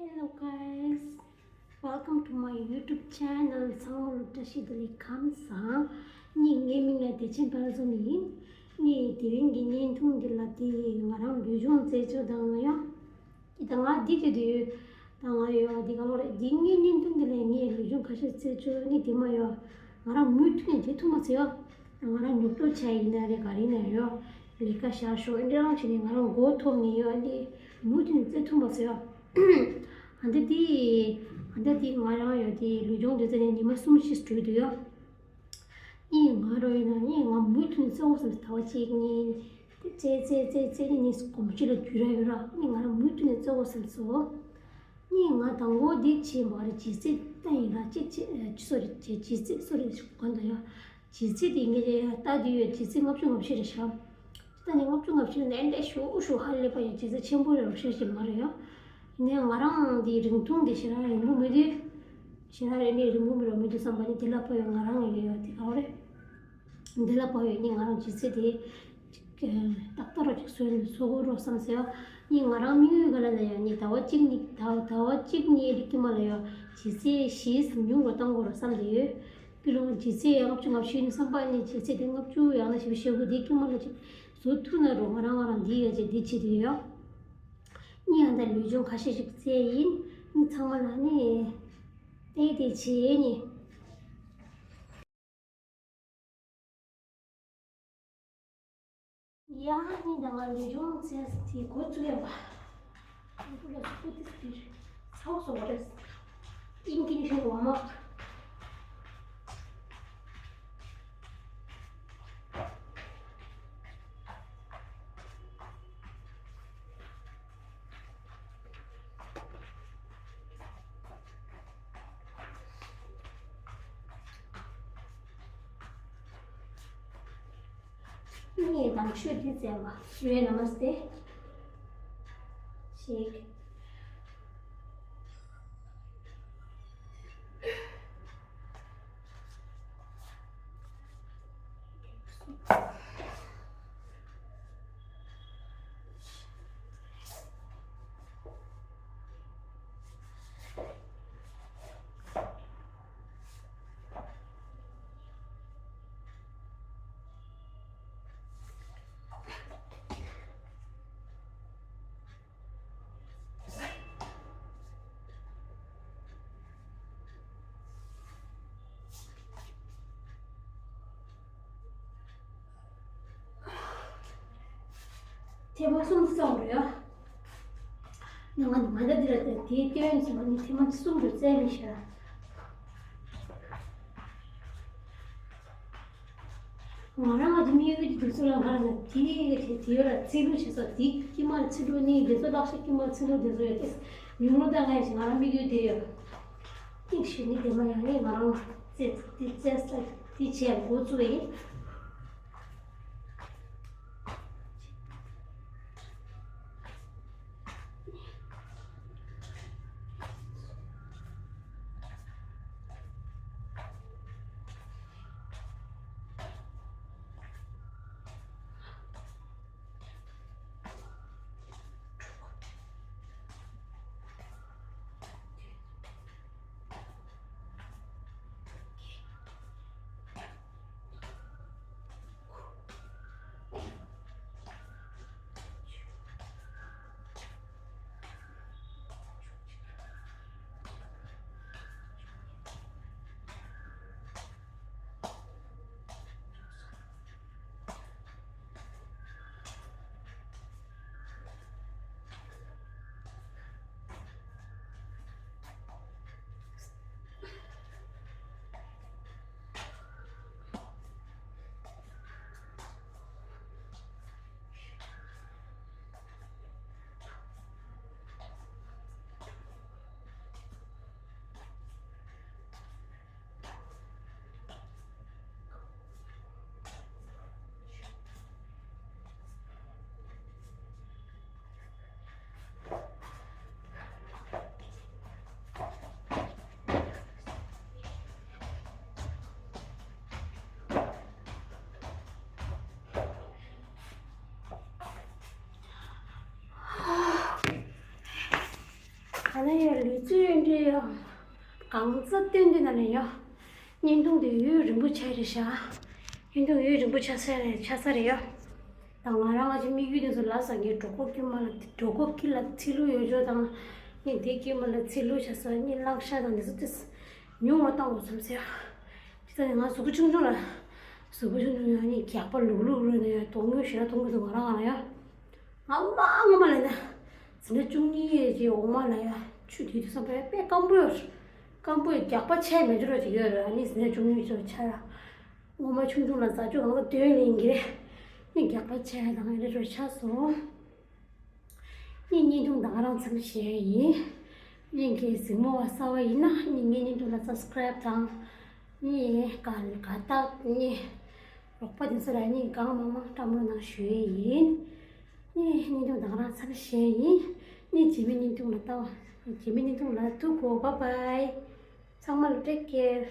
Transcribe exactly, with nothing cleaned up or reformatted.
Hello guys, welcome to my YouTube channel. ཚང་མ་ལ་བཀྲ་ཤིས་བདེ་ལེགས་ཁམས་བཟང་། ངའི་མིང་ལ་བདེ་ཆེན་དཔལ་འཛོམས་ཡིན། ངས་དེ་རིང་གི་བརྙན་ཐུང་འདི་ལ་དེ་ང་རང་ལུས་སྦྱོང་རྩེད་འཇོ་དང་ཡང་། ད་ང་འདི་དེ་དུས་ད་ང་ཡོད་འདི་ག་ལོ་རེད། འདི་ངའི་བརྙན་ཐུང་འདི་ལ་ངས་ལུས་སྦྱོང་ཁ་ཤས་རྩེད་འཇོ་ནི་དེ་མ་ཡོད། ང་རང་མུ་མཐུད་ནས་བྱེད་ཐུབ་མ་ཚེ་ཡོད། ང་རང་ཉོབ་ཏོ་ཆ་ཡིན་ན་རེད་ག་རེ་ཡིན་ན་ཡོད། ལས་ཀ་བཞག་ཞོག་འདི་རང་བྱས་ནས་ང་རང་མགོ་ཐོག་ནས་ཡོད་འདི་མུ་མཐུད་ནས་རྩེད་ཐུབ་མ་ཚེ་ཡོད། ཨ་འདི་དེ་ཨ་འདི་དེ་ང་རང་ཡོད་དེ་ལུས་སྦྱོང་འདི་རྩེད་ནས་ཉི་མ་གསུམ་བཞི་འགྲོ་དུས་ཡོད། ཨེ་ང་རོ་ཡིན་ན་ཨེ་ང་མུ་མཐུད་ནས་རྩེ་འོ་བསམ་ཟླ་བ་གཅིག་གཉིས་རྩེ་རྩེ་རྩེ་རྩེ་ནས་ནི་གོམས་གཤིས་ལ་འགྱུར་ར་ཡོད་ར། ཨེ་ང་རང་མུ་མཐུད་ནས་རྩེ་འོ་བསམ་སོ། ཨེ་ང་དང་པོ་འདི་བྱས་མ་རེད་ལྗིད་ཚད་ལྟ་ཡིན་ར་གཅིག་བྱས་སོ་རེད་ལྗིད་ཚད་སོ་རེད་གོ་འདུག་ཡ། ལྗིད་ཚད་དེ་ངས་ལྟ་དུས་ཡོད་ལྗིད་ཚད་ལྔ་བཅུ་ང་བཞི་རེད་ཤག་ད་ནི་ལྔ་བཅུ་ང་བཞི་ནས་འདྲ་ཞུ་ཞུ་ཧ་ལས་པ་ཡོད་ལྗིད་ཚད་ཆེན་པོ་རེད་རོགས་ཤེས་ཤིག་མ་རེད་ཡ། ཡིན་ནའི་ང་རང་འདི་རིང་ཐུང་འདི་ཞེ་དྲག་རིང་པོ་མི་འདུག་ཞེ་དྲག་རིང་ནས་རིང་པོ་མི་རོགས་མི་འདུག་བསམ་པ་ནི་འདི་ལ་ཕོ་ཡོད་ང་རང་ཡོད་ཡོད་དེ་ག་རེད། འདི་ལ་ཕོ་ཡོད་ནི་ང་རང་ལྗིད་ཚད་དེ་ཏག་ཏག་རོ་ཅིག་བཟོས་ནས་བཟོ་དགོས་རོགས་བསམ་ཟེར་ཡ། ནི་ང་རང་དམིགས་ཡུལ་ག་ལ་ན་ཡོད་ནི་ཟླ་བ་གཅིག་ནི་ཟླ་ཟླ་བ་གཅིག་ནི་རིག་གི་མ་ལ་ཡོད་ལྗིད་ཚད་ཞེས་ཉུང་རུ་གཏང་དགོས་རོགས་བསམ་དེ་ཡོད། ཀི་ལོ་ལྗིད་ཚད་ཡང་ལྔ་བཅུ་ང་བཞི་ནི་བསམ་པ་ནི་ལྗིད་ཚད་དེ་ལྔ་བཅུ་ཡང་ན་བཞི་བཅུ་ཞེ་དགུ་དེ་ཀི་མ་ལ་ཅིག་བཟོ་ཐུབ་ན་རོགས་ང་རང་ང་རང་འདི་ཡ་ཅེ་འདི་བྱེད་དུ་ཡོད། ནི་ཡང་ད་ལུས་སྦྱོང་ཁ་ཤས་ཤིག་རྩེ་ཡིན། ནི་ཚང་མ་ལ་ནི་བལྟས་བལྟས་བྱེད་ནི། ཡང་ནི་ད་ང་ལུས་སྦྱོང་རྩེ་དེ་འགོ་བཙུགས་ཡོད་པ། ཨ་ཁུ་ལ་སུ་ཏི་སི་ཏི་ཚ་བོ་སོང་བ་རེད། ཨིན་ཀི་ནི་ཤི་ཝ་མ། ངས་ནང་ཤོད་དེ་བཙལ་བ། ཡོད་ན་མ་སྟེ། ཞིག་ཐེངས་མ་གསུམ་བཙོང་རེད་ཡ། ང་ང་ད་འདི་ལ་དེའི་སྟོན་སོང་ནི་ཐེངས་མ་གསུམ་དུ་བཙལ་མི་ཤེས། ང་རང་ང་ཚོ་དམིགས་ཡུལ་གྱི་དུས་ཚོད་ལ་ང་རང་ལ་དེའི་དེ་དེ་ཡོད་ལ་ཚིག་ལུགས་བྱེད་ས་དེ་དཀྱིལ་མར་ཚིག་ལུགས་ནི་དེ་ཚོ་ལག་ཤེས་དཀྱིལ་མར་ཚིག་ལུགས་དེ་ཚོ་ཡོད་དེ་ཉུང་ལོ་ད་ང་ཡང་ང་རང་དམིགས་ཡུལ་དེ་ཡོད། ཏིག་ཤི་ནི་དེ་མ་ཡང་ནི་ང་རང་ཚེ་དེ་ཚེ་ས་དེ་བྱས་འགོ་བཙུགས་ཡིན། ད་ལན་ཡ་ལུས་རྩལ་ཡོན་ཏན་ཡ། གང་ཚ་བསྟན་དུས་ན་ལས་ཡ། བརྙན་ཐུང་དེ་ཡུན་རིང་པོ་ཆགས་རེད་ཤག་བརྙན་ཐུང་ཡུན་རིང་པོ་ཆགས་ས་རེད་ཆགས་ས་རེད་ཡ། ད་ང་རང་ང་ཅི་དམིགས་ཡུལ་དེ་ཚོ་ལ་ས་ངའི་གྲོད་ཁོག་དཀྱུས་མ་ལ་གྲོད་ཁོག་དཀྱུས་ལ་ཚིལ་ལུ་ཡོད་ཅོག་དང་། ངས་དེ་དཀྱུས་མ་ལ་ཚིལ་ལུ་བྱ་ས་ངས་ལག་ཤ་དང་དེ་ཚོ་དེ་ཉུང་བ་བཏང་དགོས་བསམ་ཟེར། དེ་ལྟར་ང་གཟུགས་པོ་ཆུང་ཆུང་ལ། གཟུགས་པོ་ཆུང་ཆུང་ཡང་ནི་རྒྱགས་པ་ལུག་ལུག་རུ་ནས་ཡང་དོགས་དངུལ་ཞེ་དྲག་གཏོང་གི་འདུག་ང་རང་ང་ལ་ཡ། ང་མ་ངོ་མ་ལ་ན། འཛིན་གྲྭ་བཅུ་གཉིས་ཀྱི་འོག་མ་ལ་ཡ། ཆུ་དེ་དུས་བསམ་པའི་དཔེ་སྐམ་པོ་ཡོད། སྐམ་པོ་ཡི་རྒྱགས་པ་ཆེ་མེད་ཅོ་ར་ཅིག་ཡོད་ར་ནི་འཛིན་གྲྭ་བཅུ་གཉིས་ཀྱི་ཆ་ར། ངོ་མ་ཆུང་ཆུང་ལ་ཟ་ཆོག་གང་ལ་འདོན་ལེན་གི་རེད། ནི་རྒྱགས་པ་ཆེ་དང་ཨེ་རེ་རོ་ཆ་སོང་། ནི་བརྙན་ཐུང་ད་ག་རང་ཙམ་བཤད་ཡིན། ནི་གི་གཟིགས་མོ་བ་གསར་བ་ཡིན་ན་ནི་ངའི་བརྙན་ཐུང་ལ་སབ་སི་ཀ་རེབ་དང་། ནི་ག་ག་ཏག་ནི་རོགས་པ་དེ་ཚོ་ལ་ནི་གང་མང་མང་བཀྲམ་རོགས་གནང་ཞུ་ཡས་ཡིན། ནི་བརྙན་ཐུང་ད་ག་རང་ཙམ་བཤད་ཡིན། ནི་རྗེས་མའི་བརྙན་ཐུང་ལ་ལྟ་བ། རྗེས་མའི་བརྙན་ཐུང་ལ་ཐུག་གོ། བཱའི་བཱའི། ཚང་མ་ལ་ཊེག་ཀེར།